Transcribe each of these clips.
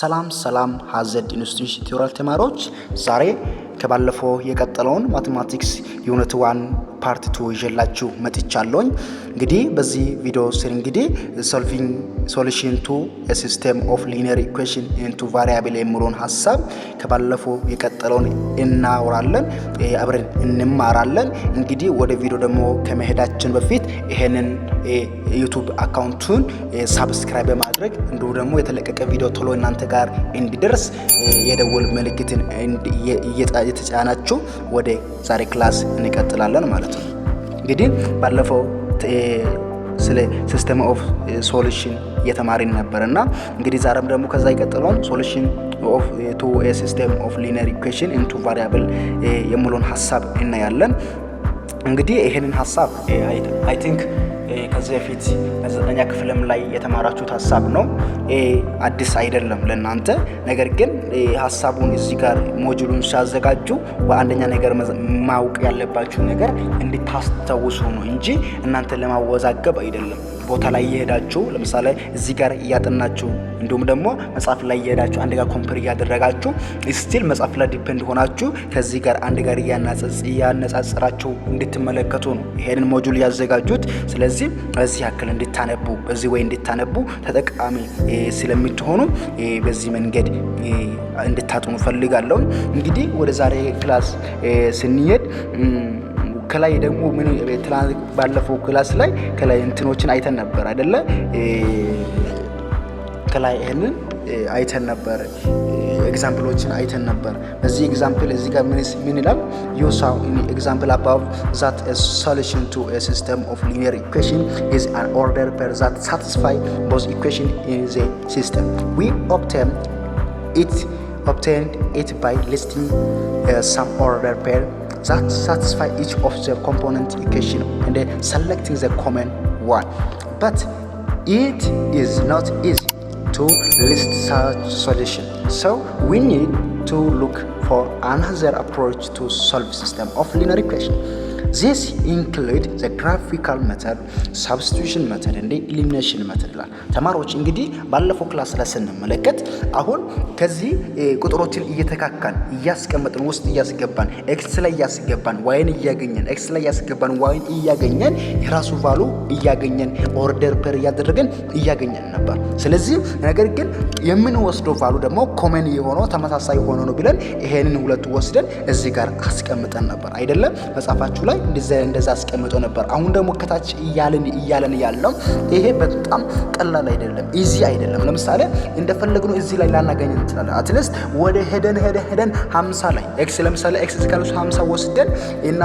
ሰላም ሰላም ሀዘድ institution tutorial ተማሪዎች፣ ዛሬ ከባለፈው የቀጠለውን mathematics unit 1 part 2 ይዤላችሁ መጥቻለሁኝ። እንግዲህ በዚህ ቪዲዮ ስር እንግዲህ solving solution to system of linear equation in two variable የሚለውን ሀሳብ ከባለፈው የቀጠለውን እናወራለን፣ አብረን እንማራለን። እንግዲህ ወደ ቪዲዮ ደግሞ ከመሄዳችን በፊት ይሄንን YouTube account ኡን subscribe በማድረግ እንዲሁ ደግሞ የተለቀቀ ቪዲዮ ቶሎ እናንተ ጋር እንዲደርስ የደወል ምልክትን እየተጫናችሁ ወደ ዛሬ class እንቀጥላለን ማለት ነው። እንግዲህ ባለፈው ስለ system of solution እየተማርን ነበር እና እንግዲህ ዛሬም ደግሞ ከዛ የቀጠለውን solution of to system of linear equation in two variable የሚለውን ሀሳብ እናያለን። እንግዲህ ይህንን ሀሳብ I think ከዚህ በፊት በዘጠነኛ ክፍልም ላይ የተማራችሁት ሀሳብ ነው። አዲስ አይደለም ለእናንተ። ነገር ግን ሀሳቡን እዚህ ጋር module ኡን ሲያዘጋጁ በአንደኛ ነገር ማወቅ ያለባችሁ ነገር እንድታስታውሱ ነው እንጂ እናንተ ለማወዛገብ አይደለም። ቦታ ላይ እየሄዳችሁ፣ ለምሳሌ እዚህ ጋር እያጠናችሁ እንዲሁም ደግሞ መጽሐፍ ላይ እየሄዳችሁ አንድ ጋር compare እያደረጋችሁ፣ still መጽሐፍ ላይ depend ሆናችሁ ከዚህ ጋር አንድ ጋር እያነጻጸራችሁ እንድትመለከቱ ነው ይሄንን module ያዘጋጁት። ስለዚህ በዚህ ያክል እንድታነቡ፣ በዚህ way እንድታነቡ ተጠቃሚ ስለምትሆኑ በዚህ መንገድ እንድታጥኑ ፈልጋለሁ። እንግዲህ ወደ ዛሬ class ስንሄድ ከላይ ደግሞ ምን ባለፈው class ላይ ከላይ እንትኖችን አይተን ነበር አይደለ? ከላይ ይሄንን አይተን ነበር፣ example ኦችን አይተን ነበር። በዚህ example እዚህ ጋር ምን ይላል? You saw in example above that a solution to a system of linear equation is an order pair that satisfy both equation in the system. We obtained it by listing some order pair that satisfy each of the component equation and selecting the common one. But it is not easy to list such solution. So we need to look for another approach to solve system of linear equation. This include the graphical method, substitution method and elimination method ይላል። ተማሪዎች፣ እንግዲህ ባለፈው class ላይ ስንመለከት አሁን ከዚህ ቁጥሮችን እየተካካን እያስቀመጥን፣ ውስጥ እያስገባን፣ x ላይ እያስገባን y ን እያገኘን፣ x ላይ እያስገባን y ን እያገኘን፣ የራሱ value እያገኘን፣ order pair እያደረገን እያገኘን ነበር። ስለዚህ ነገር ግን የምንወስደው value ደግሞ common የሆነው ተመሳሳይ የሆነ ነው ብለን ይሄንን ሁለቱ ወስደን እዚህ ጋር አስቀምጠን ነበር አይደለም? መጽሐፋችሁ ላይ እንደዛ አስቀምጦ ነበር። አሁን ደግሞ ከታች እያለን እያለን ያለው ይሄ በጣም ቀላል አይደለም፣ easy አይደለም። ለምሳሌ እንደፈለግነው እዚህ ላይ ላናገኝ እንችላለን። At least ወደ ሄደን ሄደን ሄደን 50 ላይ x፣ ለምሳሌ x is equal to 50 ወስደን እና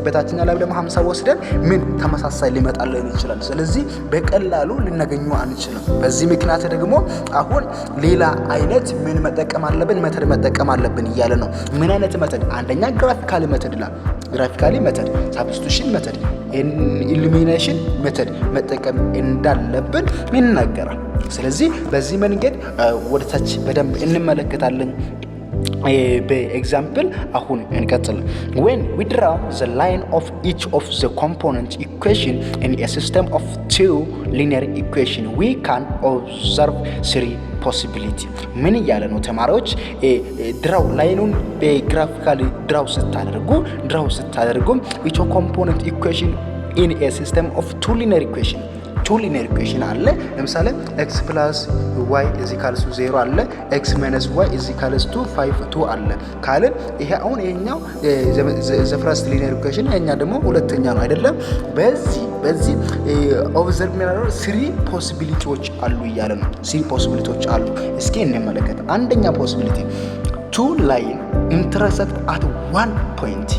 በታችኛ ላይ ደግሞ 50 ወስደን ምን ተመሳሳይ ሊመጣልን ይችላል። ስለዚህ በቀላሉ ልናገኘው አንችልም። በዚህ ምክንያት ደግሞ አሁን ሌላ አይነት ምን መጠቀም አለብን? Method መጠቀም አለብን እያለ ነው። ምን አይነት method? አንደኛ graphically method ይላል። Graphically method፣ substitution method፣ elimination method መጠቀም እንዳለብን ይናገራል። ስለዚህ በዚህ መንገድ ወደ ታች በደንብ እንመለከታለን። በ example አሁን እንቀጥል። When we draw the line of each of the component equation in a system of two linear equation, we can observe three possibility። ምን እያለ ነው ተማሪዎች? Draw line ኑን በ graphically draw ስታደርጉ each component equation in a system of two linear equation፣ two linear equation አለ። ለምሳሌ x plus y is equals to 0 አለ። x minus y is equals to 5 2 አለ ካልን ይሄ አሁን ይሄኛው the first linear equation፣ ይሄኛ ደግሞ ሁለተኛ ነው አይደለም? በዚህ observe የሚያደርገው three possibility ዎች አሉ እያለ ነው። Three possibility ዎች አሉ። እስኪ እንመለከት። አንደኛ possibility two line intersect at one point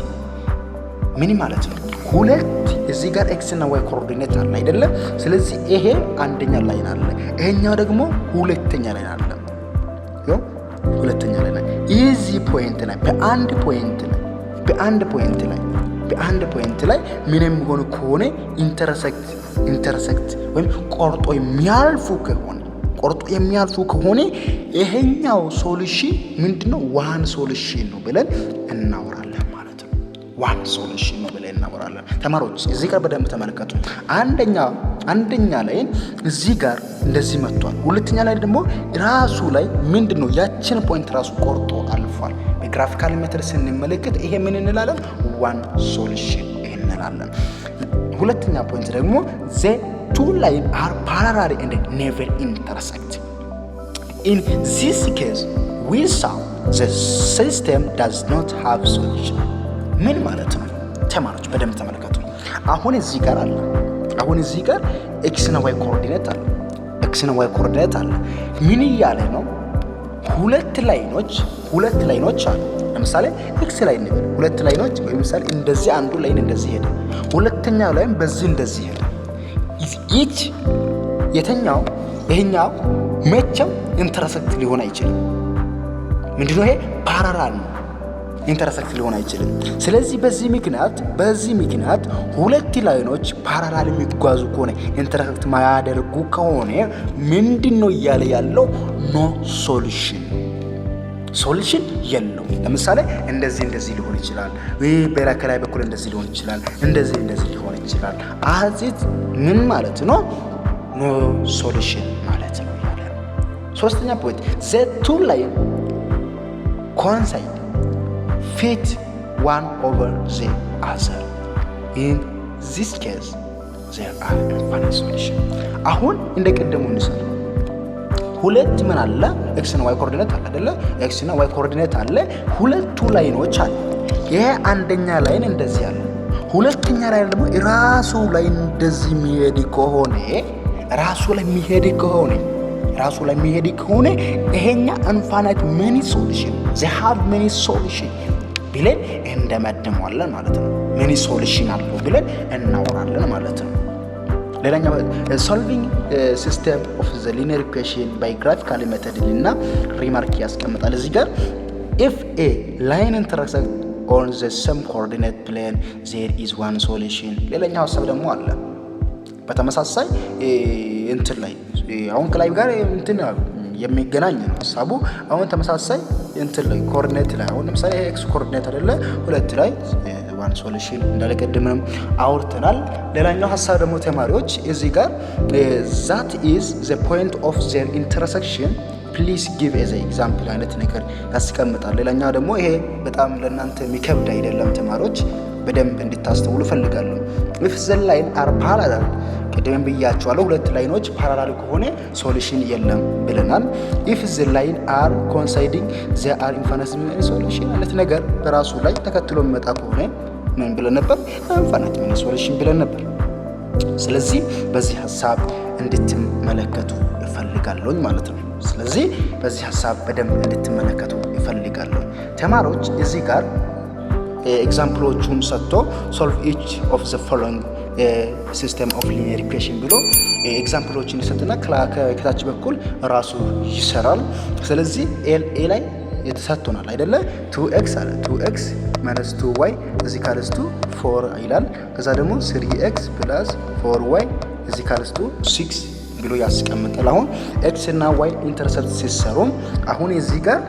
ምን ማለት ነው? ሁለት እዚህ ጋር x እና y coordinate አለ አይደለም? ስለዚህ ይሄ አንደኛ line አለ፣ ይሄኛው ደግሞ ሁለተኛ line አለ። ይኸው ሁለተኛ line አለ። እዚህ point ላይ በአንድ point ላይ ምን የሚሆኑ ከሆነ፣ intersect ወይም ቆርጦ የሚያልፉ ከሆነ ይሄኛው solution ምንድነው? One solution ነው ብለን እናወራለን ማለት ነው። One solution ነው ብለን እናወራለን። ተማሪዎች፣ እዚህ ጋር በደንብ ተመልከቱ። አንደኛ አንደኛ line እዚህ ጋር እንደዚህ መጥቷል። ሁለተኛ line ደግሞ ራሱ ላይ ምንድን ነው ያችን point ራሱ ቆርጦ አልፏል። በ graphical method ስንመለከት ይሄ ምን እንላለን? One solution እንላለን። ሁለተኛ point ደግሞ the two line are parallel and never intersect. In this case, we saw the system does not have solution. ምን ማለት ነው? ተማሪዎች በደንብ ተመልከቱ። አሁን እዚህ ጋር አለ። አሁን እዚህ ጋር x እና y coordinate አለ። x እና y coordinate አለ። ምን እያለ ነው? ሁለት line ኦች አሉ። ለምሳሌ x ላይ እንበል ሁለት line ኦች ወይ ለምሳሌ እንደዚህ አንዱ line እንደዚህ ሄደ፣ ሁለተኛው line በዚህ እንደዚህ ሄደ። Each የተኛው ይሄኛው መቼም intersect ሊሆን አይችልም። ምንድነው ይሄ? Parallel ነው። Intersect ሊሆን አይችልም። ስለዚህ በዚህ ምክንያት ሁለት line ኦች parallel የሚጓዙ ከሆነ፣ intersect ማያደርጉ ከሆነ ምንድን ነው እያለ ያለው? No solution፣ solution የለውም። ለምሳሌ እንደዚህ እንደዚህ ሊሆን ይችላል። ይህ ከላይ በኩል እንደዚህ ሊሆን ይችላል። እንደዚህ እንደዚህ ሊሆን ይችላል። አዚት ምን ማለት ነው? No solution ማለት ነው ያለ ነው። ሶስተኛ point, the two line coincide fit one over the other. In this case, there are infinite solution። አሁን እንደ ቅድሙ እንሰራ። ሁለት ምን አለ? X እና y coordinate አለ አይደለ? X እና y coordinate አለ። ሁለቱ line ኦች አለ። ይሄ አንደኛ line እንደዚህ አለ። ሁለተኛ line ደግሞ ራሱ ላይ እንደዚህ የሚሄድ ከሆነ፣ ራሱ ላይ የሚሄድ ከሆነ ይሄኛ infinite many solution, they have many solution ብለን እንደመድመዋለን ማለት ነው። Many solution አለው ብለን እናወራለን ማለት ነው። ሌላኛው solving system of the linear equation by graphical method እና remark ያስቀምጣል እዚህ ጋር። If a line intersect on the same coordinate plane, there is one solution። ሌላኛው ሀሳብ ደግሞ አለ። በተመሳሳይ እንትን ላይ አሁን ከላይ ጋር እንትን የሚገናኝ ነው ሀሳቡ። አሁን ተመሳሳይ እንትን ላይ coordinate ላይ አሁን ለምሳሌ x coordinate አይደለ? ሁለት ላይ one solution እንዳለ ቅድምም አውርተናል። ሌላኛው ሀሳብ ደግሞ ተማሪዎች እዚህ ጋር that is the point of their intersection, please give as example አይነት ነገር ያስቀምጣል። ሌላኛው ደግሞ ይሄ በጣም ለእናንተ የሚከብድ አይደለም፣ ተማሪዎች በደንብ እንድታስተውሉ እፈልጋለሁ። If the line are parallel፣ ቅድም ብያቸዋለሁ። ሁለት line ኦች parallel ከሆነ solution የለም ብለናል። If the line are coinciding, there are infinite solution አይነት ነገር በራሱ ላይ ተከትሎ የሚመጣ ከሆነ ምን ብለን ነበር? Infinite many solution ብለን ነበር። ስለዚህ በዚህ ሀሳብ እንድትመለከቱ እፈልጋለሁኝ ማለት ነው። ስለዚህ በዚህ ሀሳብ በደንብ እንድትመለከቱ እፈልጋለሁ። ተማሪዎች እዚህ ጋር example ኦቹን ሰጥቶ solve each of the following system of linear equation ብሎ example ኦችን ይሰጥና ከታች በኩል ራሱ ይሰራል። ስለዚህ a ላይ የተሰጥቶናል አይደለ? Two x አለ፣ two x minus two y is equals to four ይላል። ከዛ ደግሞ three x plus four y is equals to six ብሎ ያስቀምጣል። አሁን x እና y intercept ሲሰሩ አሁን እዚህ ጋር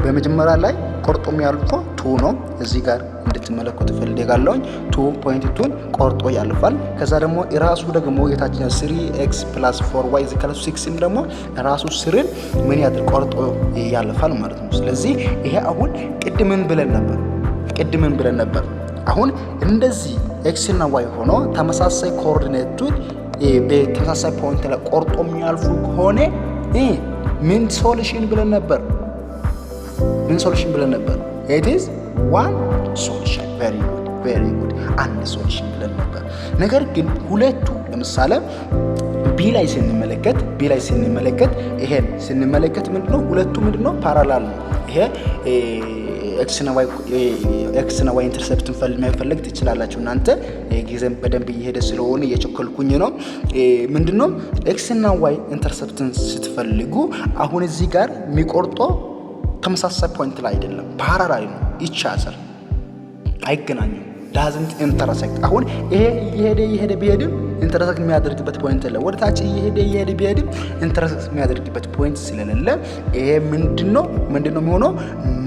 በመጀመሪያ ላይ ቆርጦ የሚያልፈው two ነው። እዚህ ጋር እንድትመለከቱ እፈልጋለሁኝ። 2.2ን ቆርጦ ያልፋል። ከዛ ደግሞ ራሱ ደግሞ የታችኛው three x plus four y is equals six ም ደግሞ ራሱ three ን ምን ያድር ቆርጦ ያልፋል ማለት ነው። ስለዚህ ይሄ አሁን ቅድምን ብለን ነበር? ቅድምን ብለን ነበር? አሁን እንደዚህ x እና y ሆኖ ተመሳሳይ coordinate ኡን በተመሳሳይ point ላይ ቆርጦ የሚያልፉ ከሆነ ምን solution ብለን ነበር? ምን solution ብለን ነበር? It is one solution። Very good, very good። አንድ solution ብለን ነበር። ነገር ግን ሁለቱ ለምሳሌ b ላይ ስንመለከት ይሄን ስንመለከት ምንድነው? ሁለቱ ምንድነው? Parallel ነው። ይሄ x እና y intercept ን መፈለግ ትችላላችሁ እናንተ። ጊዜም በደንብ እየሄደ ስለሆነ እየቸኮልኩኝ ነው። ምንድነው? X እና y intercept ን ስትፈልጉ አሁን እዚህ ጋር የሚቆርጠው ተመሳሳይ point ላይ አይደለም፣ parallel ነው። Each other አይገናኙም። Doesn't intersect። አሁን ይሄ እየሄደ እየሄደ ቢሄድም intersect የሚያደርግበት point የለም። ወደ ታች እየሄደ እየሄደ ቢሄድም intersect የሚያደርግበት point ስለሌለ ይሄ ምንድነው የሚሆነው?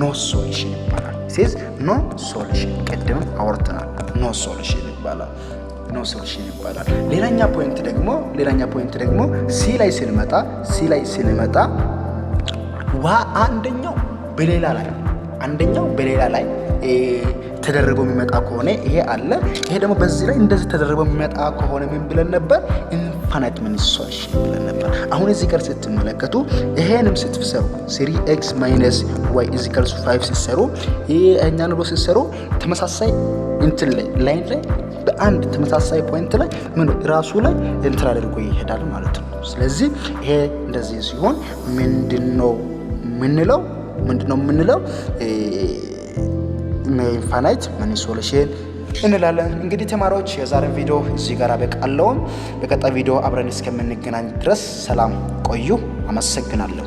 No solution ይባላል። Says no solution። ቅድም አውርተናል። No solution ይባላል። No solution ይባላል። ሌላኛ point ደግሞ C ላይ ስንመጣ ዋ አንደኛው በሌላ ላይ ተደርቦ የሚመጣ ከሆነ ይሄ አለ። ይሄ ደግሞ በዚህ ላይ እንደዚህ ተደርቦ የሚመጣ ከሆነ ምን ብለን ነበር? Infinite many solution ብለን ነበር። አሁን እዚህ ጋር ስትመለከቱ ይሄንም ስትሰሩ three x minus y is equals 5 ስትሰሩ፣ ይሄኛን ብሎ ስትሰሩ ተመሳሳይ እንትን ላይ line ላይ በአንድ ተመሳሳይ point ላይ ምን ራሱ ላይ እንትን አድርጎ ይሄዳል ማለት ነው። ስለዚህ ይሄ እንደዚህ ሲሆን ምንድነው የምንለው? ምንድነው የምንለው? Infinite many solution እንላለን። እንግዲህ ተማሪዎች፣ የዛሬን ቪዲዮ እዚህ ጋር አበቃለሁ። በቀጣይ ቪዲዮ አብረን እስከምንገናኝ ድረስ ሰላም ቆዩ። አመሰግናለሁ።